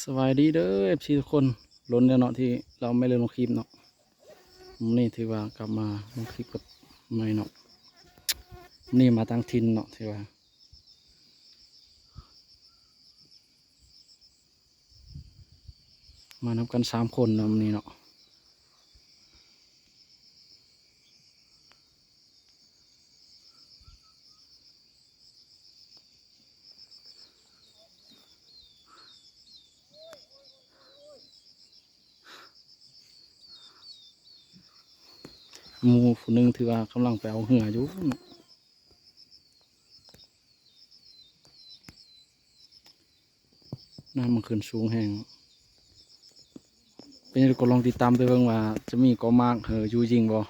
ສະບາຍດີເດີ ເອັຟຊີ ທຸກຄົນ. ດົນແລ້ວເນາະທີ່ເຮົາບໍ່ໄດ້ລົງຄລິບເນາະ. ມື້ນີ້ຖືວ່າກັບມາລົງຄລິບກັບໃໝ່ເນາະ. ມື້ນີ້ມາຕ່າງຖິ່ນເນາະ ຖືວ່າ ມານຳກັນສາມຄົນເນາະມື້ນີ້ເນາະ. ໝູ່ຜູ້ໜຶ່ງຖືວ່າກຳລັງໄປເອົາເຮືອຢູ່ເນາະ. ນ້ຳມັນຂຶ້ນສູງແຮງ. ເປັນຫຍັງກໍລອງຕິດຕາມໄປເບິ່ງວ່າຈະມີເກາະໝາກເຫີຢູ່ຍິງບໍ່.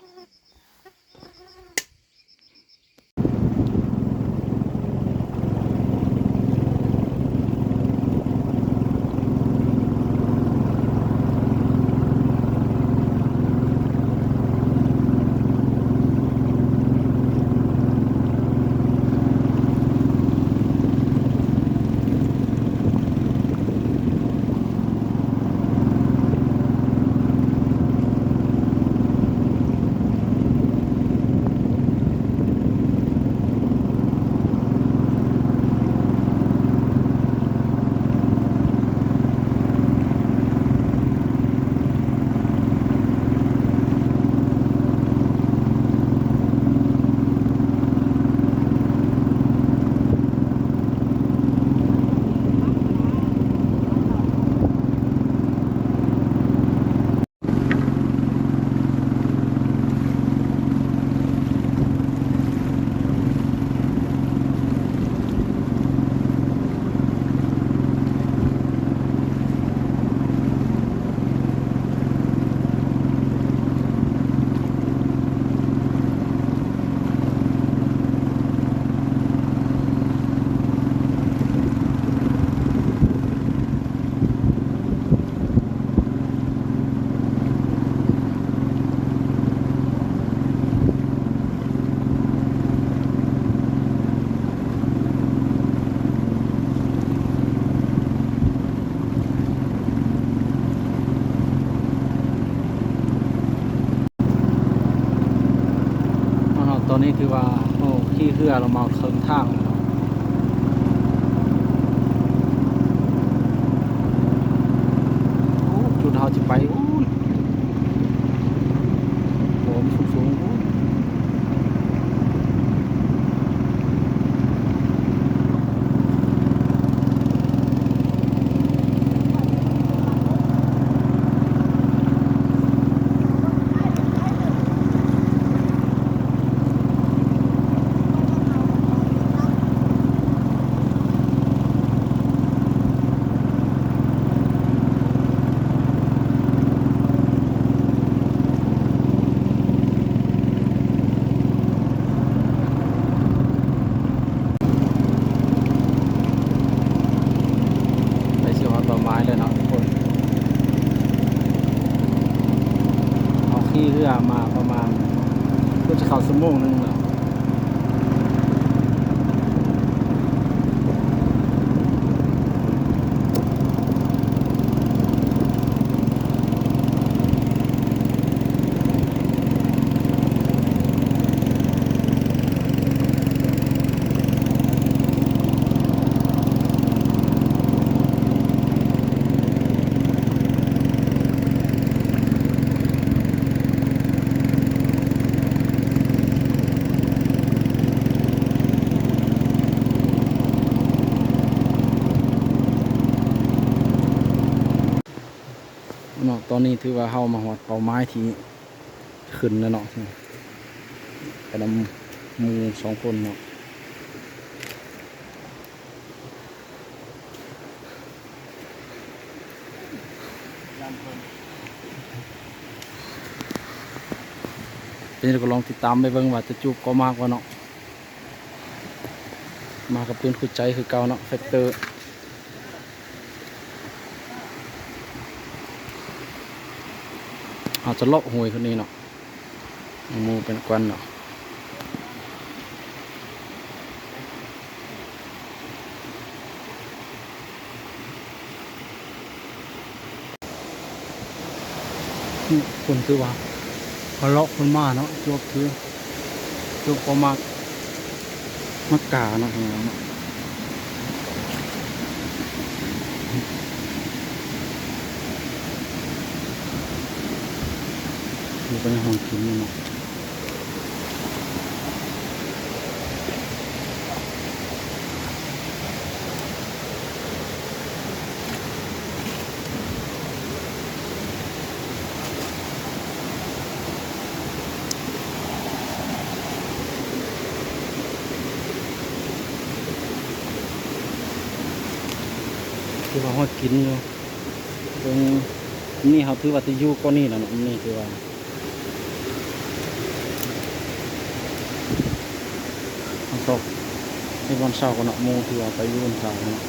ມາຮອດຕອນນີ້ຖືວ່າ ໂອ້ ຂີ່ເຮືອລະມາເຄິ່ງທາງແລ້ວເນາະ. ໂອ້ ຈຸດເຮົາຊິໄປພຸ້ນ ໂອ້ ມັນສູງໆພຸ້ນ. ໃກ້ຊິຮອດເປົ້າໝາຍແລ້ວເນາະທຸກຄົນ. ເຮົາຂີ່ເຮືອມາປະມານ ເກືອບຈະເຂົ້າຊົ່ວໂມງໜຶ່ງແລ້ວ. ເນາະ ຕອນນີ້ຖືວ່າເຮົາມາຮອດເປົ້າໝາຍທີ່ຂຶ້ນແລ້ວເນາະ ໄປນຳໝູ່ສອງຄົນເນາະ. ເປັນຫຍັງກໍລອງຕິດຕາມໄປເບິ່ງວ່າຈະຈູບເກາະໝາກບໍ່ເນາະ. ມາກັບປືນຄູ່ໃຈຄືເກົ່າເນາະ ແຟັກເຕີ. ເຮົາຈະເລາະຫ້ວຍຂຶ້ນນີ້ເນາະ ໝູ່ເປັນກວນເນາະ. ຄົນຄືວ່າເຂົາເລາະຄົນມາເນາະ ຈວບຄື ຈວບເຂົາມາ ມາກາເນາະ ຢູ່ໃນຫ້ອງກິນນີ້ເນາະ. ຄືວ່າຮອດກິນຢູ່ ເບິ່ງ ນີ້ເຮົາຖືວ່າຈະຢູ່ກ່ອນນີ້ແຫຼະເນາະ ນີ້ຄືວ່າ ເຮົາຊອກໃນບ່ອນເຊົາກ່ອນເນາະ ໝູ່ທີ່ວ່າໄປຢູ່ບ່ອນເຊົາເນາະ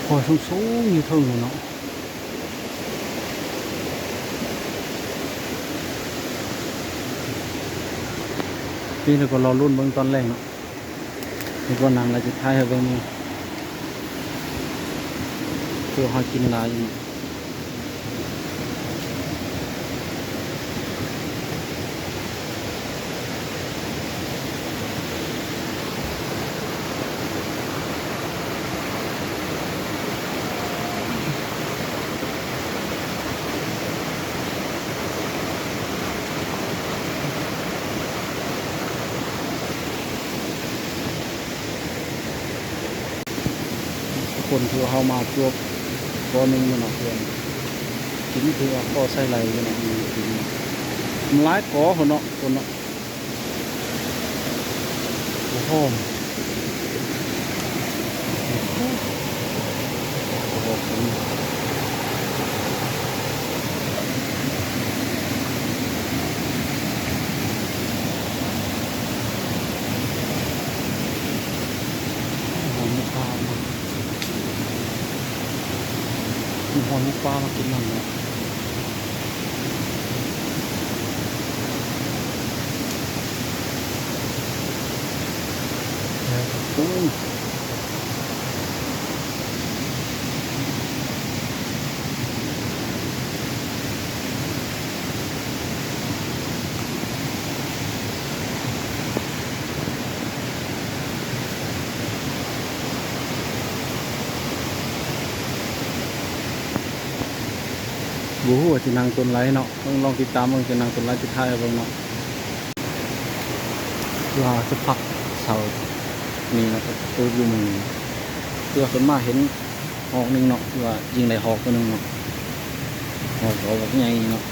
ໂອ້ຍ ສູງໆຢູ່ເທິງນີ້ເນາະ ນີ້ລະກໍລໍລຸ້ນເບິ່ງຕອນແລງເນາະ. ເຮັດບໍ່ໜັງລະຊິຖ່າຍໃຫ້ເບິ່ງນີ້ ຄືເຮົາກິນຫຼາຍຢູ່. ຄົນທີ່ວ່າເຮົາມາຈວບ ກໍໜຶ່ງເນາະ ເພື່ອນກິນ ຄືວ່າພໍໃຊ້ໄຫຼຢູ່ເນາະ ມັນຫຼາຍກໍພຸ້ນເນາະ ຄົນເນາະ. ໂອ້ໂຫ ມີຫອມມີປາມາ ມີຫອມມີປາມາກິນນຳເນາະ. ບໍ່ຮູ້ວ່າຊິນັ່ງຕົນໃດເນາະ ເບິ່ງ ລອງຕິດຕາມເບິ່ງ ຊິນັ່ງຕົນໃດ ຊິຖ່າຍໃຫ້ເບິ່ງເນາະ ວ່າຈະພັກເຊົານີ້ເນາະ ເອີ ຢູ່ໝ່ອງນີ້ ເພື່ອເພິ່ນມາເຫັນ ຮອກໜຶ່ງເນາະ ຄືວ່າຍິງໄດ້ຮອກໂຕໜຶ່ງເນາະ ຮອກ ຮອກບັກໃຫຍ່ເນາະ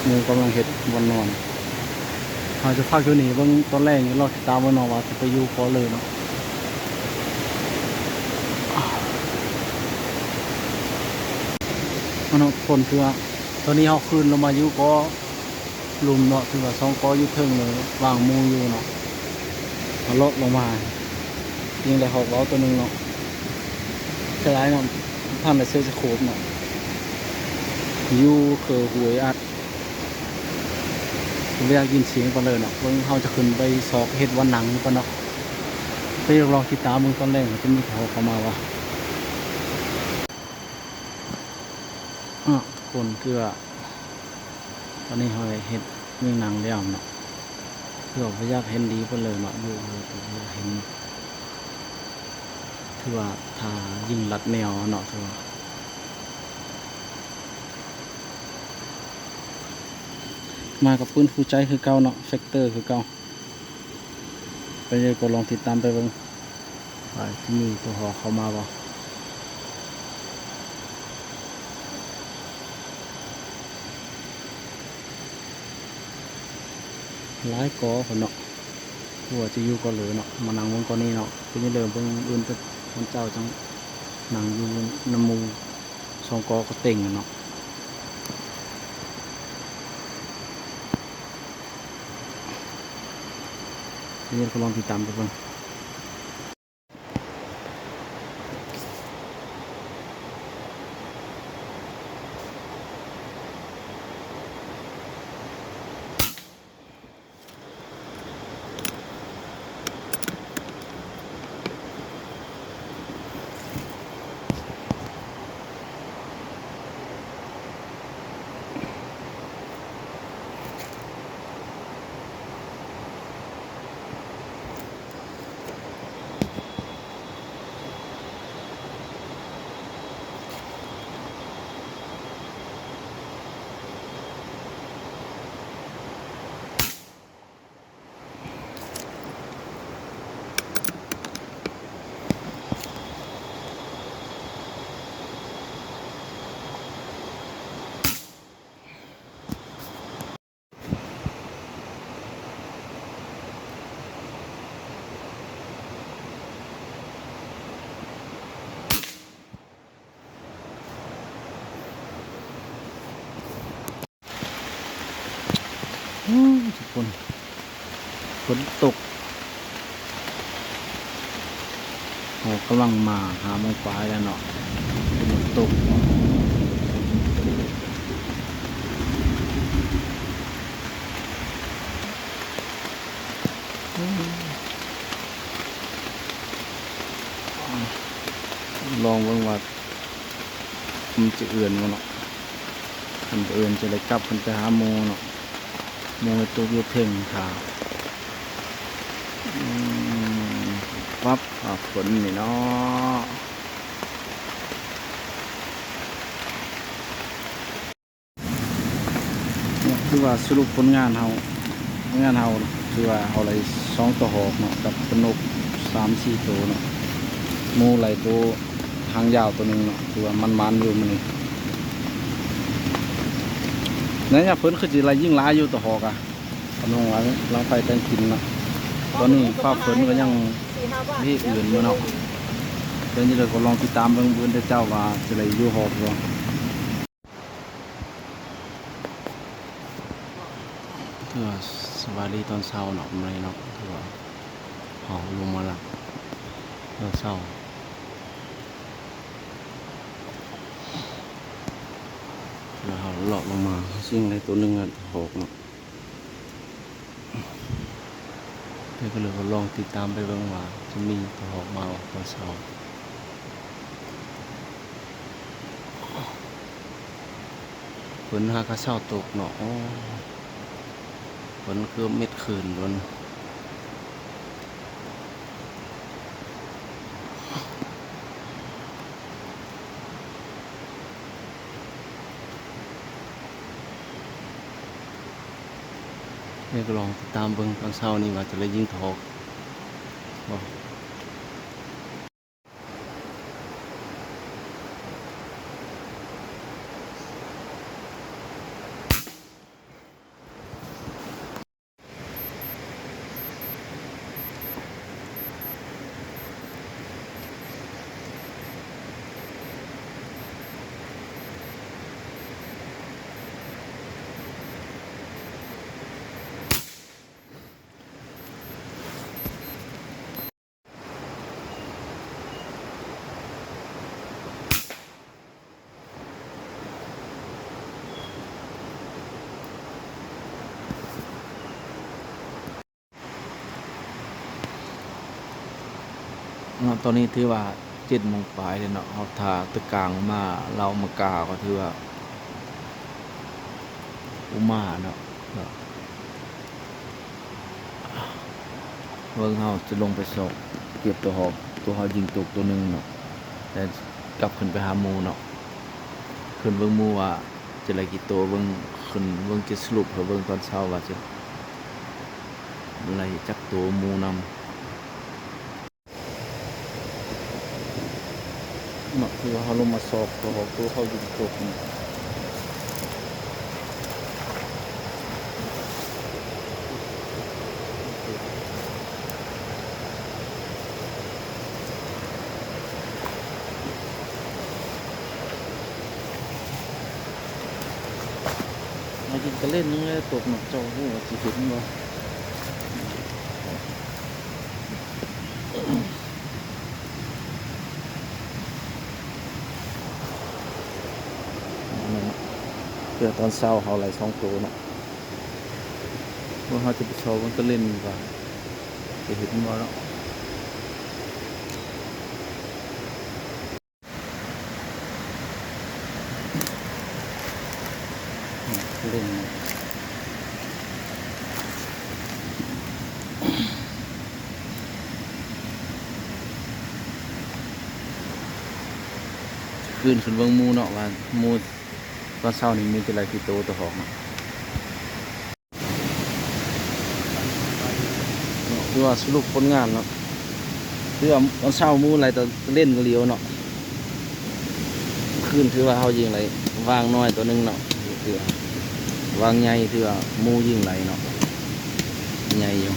ໝູ່ກຳລັງເຮັດບ່ອນນອນ ເຮົາຈະພັກຢູ່ນີ້ເບິ່ງຕອນແລງ ລອງຕິດຕາມເບິ່ງເນາະ ວ່າຈະໄປຢູ່ກໍເລີຍເນາະ ເນາະ ຄົນ ຄືວ່າຕອນນີ້ເຮົາຂຶ້ນລົງມາຢູ່ກໍ ລຸ່ມເນາະ ຖືວ່າສອງກໍຢູ່ເທິງເລີຍ ວາງໝູ່ຢູ່ເນາະ ເຮົາເລາະລົງມາ ຍິງໄດ້ຮອກເວົ້າໂຕໜຶ່ງເນາະ ເສຍດາຍເນາະ ບໍ່ທັນໄດ້ໃສ່ສະໂຄບເນາະ ຢູ່ເຂື່ອຫ້ວຍອັດ ບໍ່ຢາກຍິນສຽງປານໃດເນາະ ເບິ່ງ ເຮົາຈະຂຶ້ນໄປຊອກເຮັດບ່ອນນັ່ງກ່ອນເນາະ ໄປລອງຕິດຕາມເບິ່ງຕອນແລງວ່າຈະມີໃຜເຂົ້າມາບໍ່. ເນາະ ຄົນ ຄືວ່າຕອນນີ້ເຮົາໄດ້ເຮັດມີໜັງແລ້ວເນາະ ຄືວ່າບໍ່ຢາກເຫັນດີປານໃດເນາະ ຢູ່ ຢູ່ ຢູ່ ບໍ່ຢາກເຫັນ ຄືວ່າຖ້າຍິງລັດແນວເນາະ ຄືວ່າ ມາກັບປືນຄູ່ໃຈຄືເກົ່າເນາະ ແຟັກເຕີຄືເກົ່າ. ໄປເລີຍ ກໍລອງຕິດຕາມໄປເບິ່ງ ວ່າຈະມີໂຕຮອກເຂົ້າມາບໍ່. ຫຼາຍກໍພຸ້ນເນາະ ບໍ່ວ່າຈະຢູ່ກໍເລີຍເນາະ ມານັ່ງເບິ່ງກໍນີ້ເນາະ ເປັນຈັ່ງໃດເບິ່ງ ອື່ນຕອນເຊົ້າຈັ່ງນັ່ງຢູ່ນຳໝູ່ ສອງກໍກໍເຕັງເນາະ. ດຽວກໍລອງຕິດຕາມໄປເບິ່ງ. ຝົນຕົກ ເຮົາກຳລັງມາຫ້າໂມງປາຍແລ້ວເນາະ ຝົນຕົກ ລອງເບິ່ງວ່າ ມັນຈະເອື້ອນບໍ່ເນາະ? ຄັນບໍ່ເອື້ອນຈະໄດ້ກັບຂຶ້ນໄປຫາໝູ່ເນາະ, ໝູ່ໃຫ້ຕຸກຢູ່ເທິງຖ້າ. ອືມ ປັບ ອາ ຝົນນີ້ເນາະ. ຖືວ່າສະຫຼຸບຜົນງານເຮົາ, ຜົນງານເຮົາຖືວ່າເຮົາໄດ້ສອງໂຕຫອກເນາະ ກັບປານົກສາມສີ່ໂຕເນາະ, ໝູ່ໄລ່ໂຕຫາງຍາວໂຕໜຶ່ງເນາະ. ຖືວ່າໝານໆຢູ່ມື້ນີ້. ໃນຍາມຝົນຄືຊິໄລ່ຍິງຫຼາຍຢູ່ໂຕຫອກອະ, ປານົກຫຼັງໄຟແຕ່ງກິນເນາະ. ຕອນນີ້ຟ້າຝົນກໍຍັງມີເຫື່ອນຢູ່ເນາະ. ເປັນຈັ່ງໃດກໍລອງຕິດຕາມເບິ່ງມື້ອື່ນເດີເຈົ້າວ່າຊິໄດ້ຢູ່ຫອກບໍ່. ຖືວ່າສະບາຍດີຕອນເຊົ້າເນາະ ມື້ນີ້ເນາະ. ຖືວ່າເຮົາລົງມາລັກຕອນເຊົ້າ, ແລ້ວເຮົາເລາະລົງມາ ຊິງໄດ້ໂຕໜຶ່ງອະ ຫອກເນາະ. ເພິ່ນກໍເລີຍວ່າລອງຕິດຕາມໄປເບິ່ງວ່າຈະມີໂຕຫອກມາບໍ່ຕອນເຊົ້າ. ຝົນຫາກະເຊົ້າຕົກເນາະ. ໂອ້ ຝົນຄືເມັດຄື້ນໂດນ. ເຮົາກໍລອງຕິດຕາມເບິ່ງຕອນເຊົ້ານີ້ວ່າຈະໄດ້ຍິງຖອກບໍ່. ເນາະ ຕອນນີ້ຖືວ່າເຈັດໂມງປາຍແລ້ວເນາະ. ເຮົາຖ້າຕະກາງມາ ລາວມາກາ ກໍຖືວ່າບໍ່ມາເນາະ. ເນາະ ເບິ່ງ ເຮົາຈະລົງໄປຊອກເກັບໂຕຫອກ ໂຕເຮົາຍິງຕົກໂຕໜຶ່ງເນາະ ແລ້ວກັບຂຶ້ນໄປຫາໝູ່ເນາະ. ຂຶ້ນເບິ່ງໝູ່ວ່າຈະໄດ້ກິໂຕ ເບິ່ງ ຂຶ້ນເບິ່ງ ຈະສະຫຼຸບໃຫ້ເບິ່ງຕອນເຊົ້າວ່າຈະໄດ້ຈັກໂຕ ໝູ່ນຳ. ເນາະ ຄືວ່າເຮົາລົງມາຊອກໂຕເຮົາ ໂຕເຮົາຢູ່ຕົກນີ້ ມາກິນກະເຫຼັ້ນໜຶ່ງແລ້ວຕົກເນາະ. ເຈົ້າຮູ້ວ່າຊິເຫັນບໍ່? ເພື່ອຕອນເຊົ້າເຮົາໄລ່ສອງໂຕເນາະ ວ່າເຮົາຈະໄປຊອກເບິ່ງຕະເຫຼັ້ນວ່າຈະເຫັນບໍ່ເນາະ. ເຫຼັ້ນ ຄືນຂຶ້ນເບິ່ງໝູ່ເນາະ ວ່າໝູ່ ຕອນເຊົ້ານີ້ໝູ່ຈະໄລ່ກິໂຕໂຕຫອກເນາະ. ເນາະ ຖືວ່າສະຫຼຸບຜົນງານເນາະ ຖືວ່າຕອນເຊົ້າໝູ່ໄລ່ແຕ່ເຫຼັ້ນກະຫຼຽວເນາະ. ຄືນຖືວ່າເຮົາຍິງໄດ້ຫວ່າງນ້ອຍໂຕໜຶ່ງເນາະ ຖືວ່າຫວ່າງໃຫຍ່ ຖືວ່າໝູ່ຍິງໄດ້ເນາະ ໃຫຍ່ຢູ່.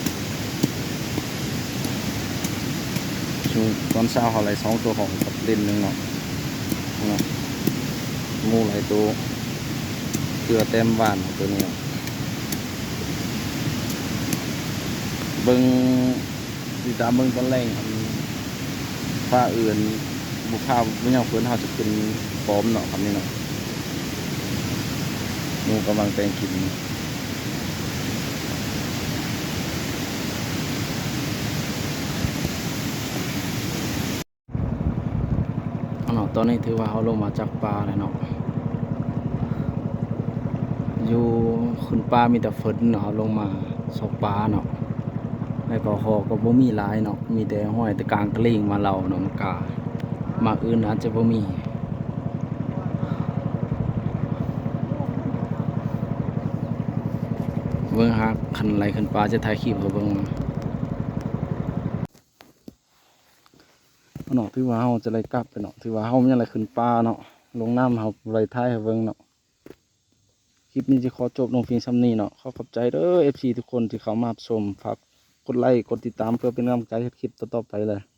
ຕອນເຊົ້າເຮົາໄດ້ສອງໂຕຫອກກັບເຫຼັ້ນໜຶ່ງເນາະ ເນາະ ໝູ່ຫຼາຍໂຕ ເກືອແຕ້ມຫວ່ານໂຕນີ້ເນາະ. ເບິ່ງ ຕິດຕາມເບິ່ງຕອນແລງ ອັນ ຟ້າເອີ່ນ ບຸບພາບຸຍາມເພິ່ນ ເຮົາຈະຂຶ້ນປ້ອມເນາະ ຄຳນີ້ເນາະ. ໝູ່ກຳລັງແຕ່ງກິນ. ເນາະ ຕອນນີ້ຖືວ່າເຮົາລົງມາຈາກປ່າແລ້ວເນາະ. ຢູ່ຂຶ້ນປ່າມີແຕ່ຝົນເນາະ, ເຮົາລົງມາຊອກປ່າເນາະ ແລ້ວກໍຮໍກໍບໍ່ມີຫຼາຍເນາະ, ມີແຕ່ຫ້ອຍແຕ່ກາງກະລິງມາເຫຼົ່າເນາະ, ມັນກະ ໝາກອື່ນອາດຈະບໍ່ມີ. ເບິ່ງຫາ ຄັນໄລ່ຂຶ້ນປ່າຈະຖ່າຍຄລິບໃຫ້ເບິ່ງ. ເນາະ ຖືວ່າເຮົາຈະໄດ້ກັບແລ້ວເນາະ, ຖືວ່າເຮົາຍັງໄດ້ຂຶ້ນປ່າເນາະ, ລົງນ້ຳເຮົາບໍ່ໄດ້ຖ່າຍໃຫ້ເບິ່ງເນາະ. ຄລິບນີ້ຈະຂໍຈົບລົງພຽງສ່ຳນີ້ເນາະ. ຂໍຂອບໃຈເດີ ເອັຟຊີ ທຸກຄົນທີ່ເຂົ້າມາຮັບຊົມ, ຝາກກົດໄລກ໌ ກົດຕິດຕາມ ເພື່ອເປັນກຳລັງໃຈເຮັດຄລິບຕໍ່ໆໄປເລີຍ.